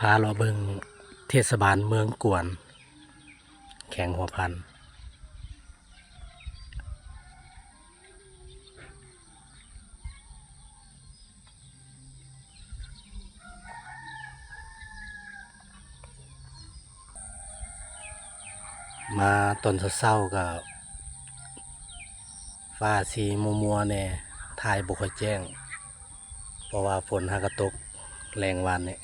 ພາເລາະເບິ່ງເທດສະບານເມືອງກວນ ແຂວງຫົວພັນ. ມາຕອນເຊົ້າໆ ກໍຟ້າສີມົວໆແດ່ ຖ່າຍບໍ່ຄ່ອຍແຈ້ງ ເພາະວ່າຝົນຫາກະຕົກແລງວານນີ້.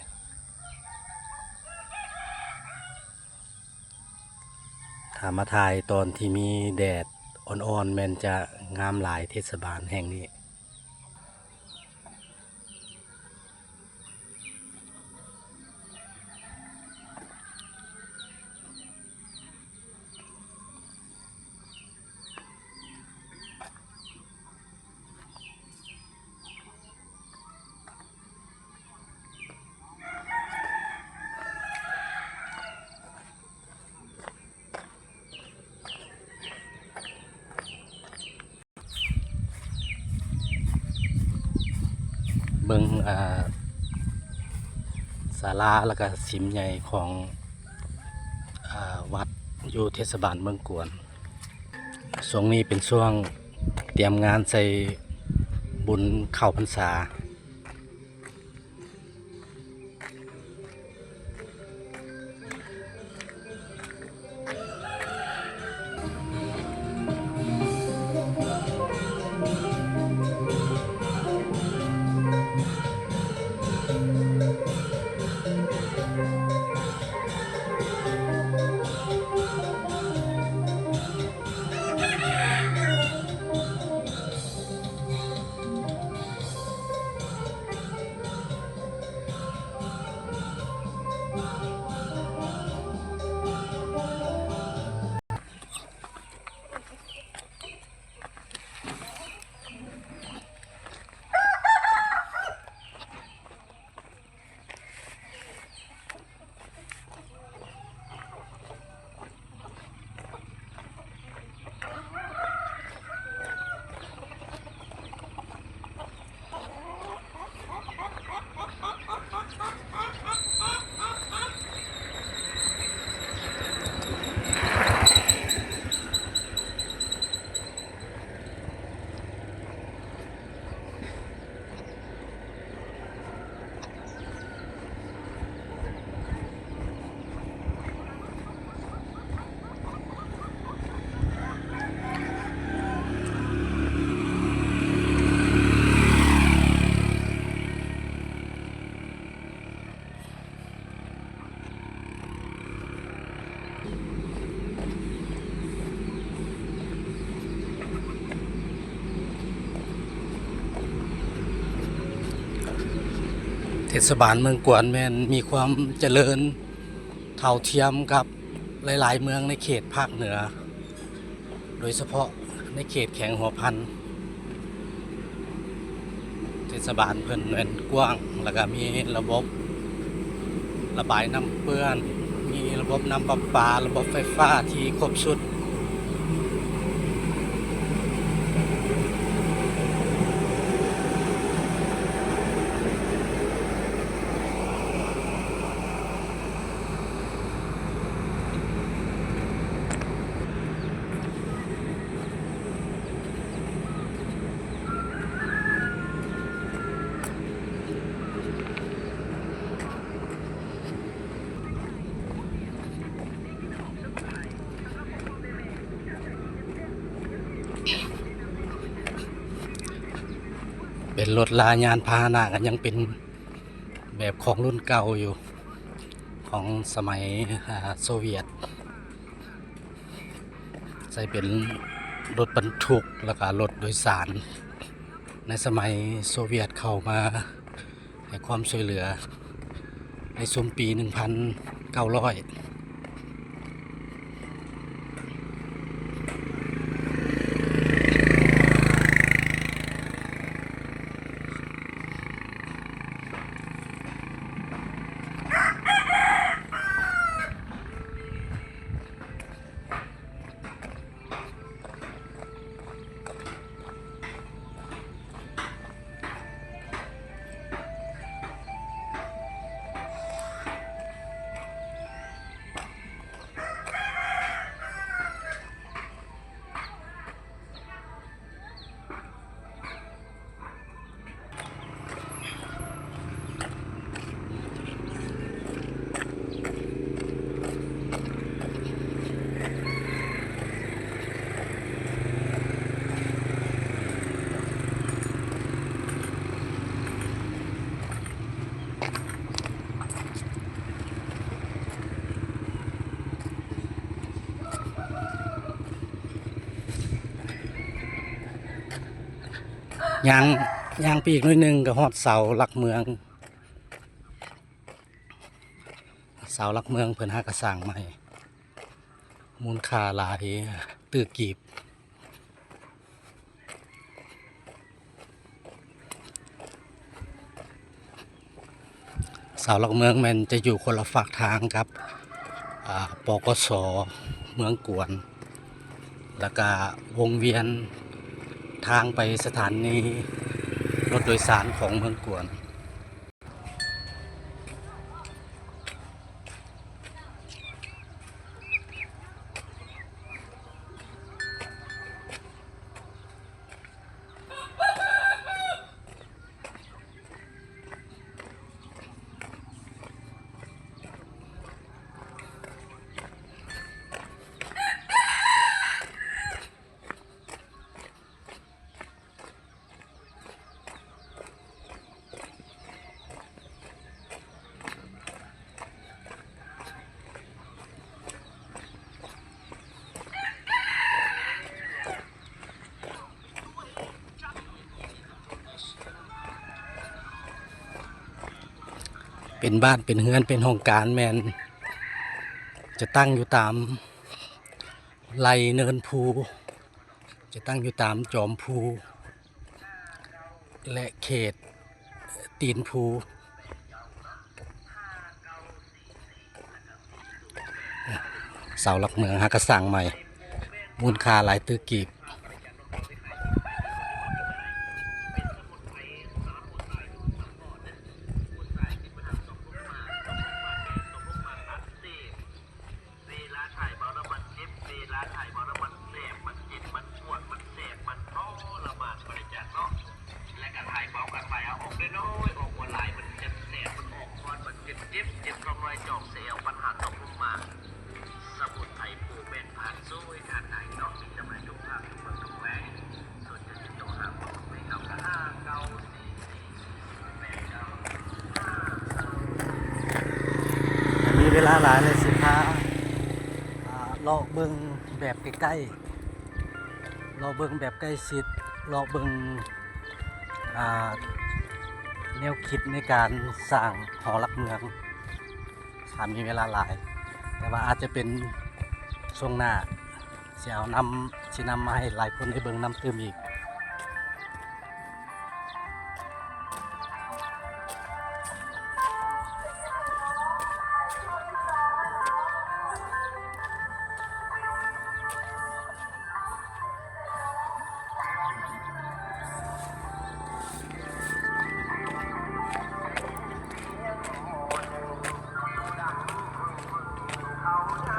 ຖ້າມາຖ່າຍຕອນທີ່ມີແດດອ່ອນໆ ແມ່ນຈະງາມຫຼາຍ ເທດສະບານແຫ່ງນີ້. ເບິ່ງ ອ່າ ສາລາ ແລ້ວກະສິມໃຫຍ່ຂອງ ອ່າ ວັດຢູ່ເທດສະບານເມືອງກວນ. ຊ່ວງນີ້ເປັນຊ່ວງຕຽມງານໃສ່ບຸນເຂົ້າພັນສາ. ເທດສະບານເມືອງກວນແມ່ນມີຄວາມຈະເລີນເທົ່າທຽມກັບຫຼາຍໆເມືອງໃນເຂດພາກເໜືອ ໂດຍສະເພາະໃນເຂດແຂວງຫົວພັນ. ເທດສະບານເພິ່ນແມ່ນກວ້າງ ແລ້ວກະມີລະບົບລະບາຍນ້ຳເປື້ອນ, ມີລະບົບນ້ຳປະປາ, ລະບົບໄຟຟ້າທີ່ຄົບຊຸດ. ເປັນລົດລາຍານພາຫະນະ ກໍຍັງເປັນແບບຂອງລຸ້ນເກົ່າຢູ່ ຂອງສະໄໝ ອາ ໂຊວຽດ. ໃຊ້ເປັນລົດບັນທຸກ ແລ້ວກະລົດໂດຍສານ ໃນສະໄໝໂຊວຽດເຂົ້າມາໃຫ້ຄວາມຊ່ວຍເຫຼືອໃນຊຸມປີໜຶ່ງພັນເກົ້າຮ້ອຍ. ເ ຍ່າງ ຍ່າງໄປອີກໜ້ອຍໜຶ່ງກໍຮອດເສົາຫຼັກເມືອງ. ເສົາຫຼັກເມືອງເພິ່ນຫາກະສ້າງໃໝ່ ມູນຄ່າຫຼາຍຕື້ກີບ. ເສົາຫຼັກເມືອງແມ່ນຈະຢູ່ຄົນລະຟາກທາງກັບ ອາ ປກສ ເມືອງກວນ ແລ້ວກະວົງວຽນທາງໄປສະຖານີລົດໂດຍສານຂອງເມືອງກວນ. ເປັນບ້ານເປັນເຮືອນເປັນຫ້ອງການ ແມ່ນຈະຕັ້ງຢູ່ຕາມໄລ່ເນີນພູ ຈະຕັ້ງຢູ່ຕາມຈອມພູ ແລະ ເຂດຕີນພູ. ເສົາຫຼັກເມືອງຫາກະສ້າງໃໝ່ ມູນຄ່າຫຼາຍຕື້ກີບ. ເວລາຖ່າຍເບົາແລ້ວມັນເຈັບ ເວລາຖ່າຍເບົາແລ້ວມັນແສບ ມັນເຈັບ ມັນປວດ ມັນແສບ ມັນທໍລະມານ ບໍ່ໄດ້ຈັກເນາະ. ແລະກະຖ່າຍເບົາກັນໄປ ເອົາອອກນ້ອຍໆ ອອກບໍ່ຫຼາຍ ມັນເຈັບແສບ ມັນອອກຮ້ອນ ມັນເຈັບ ເຈັບ ເຈັບສອງຮ້ອຍຈອກແຊວ ບັນຫາຕົກລົງມາ ສະໝຸນໄພພູແມ່ນພານຊ່ວຍທ່ານໄດ້ເນາະ ມີຈຳໜ່າຍທຸກພາກ ທຸກເມືອງ ທຸກແຂວງ. ມີເວລາຫຼາຍແລ້ວ ຊິພາ ອ່າ ເລາະເບິ່ງແບບໃກ້ໆ ເລາະເບິ່ງແບບໃກ້ຊິດ ເລາະເບິ່ງ ອ່າ ແນວຄິດໃນການສ້າງຫໍຫຼັກເມືອງ ຖ້າມີເວລາຫຼາຍ ແຕ່ວ່າອາດຈະເປັນຊ່ວງໜ້າ ຊິເອົານຳ ຊິນຳມາໃຫ້ຫຼາຍຄົນໄດ້ເບິ່ງນຳຕື່ມອີກ. ເ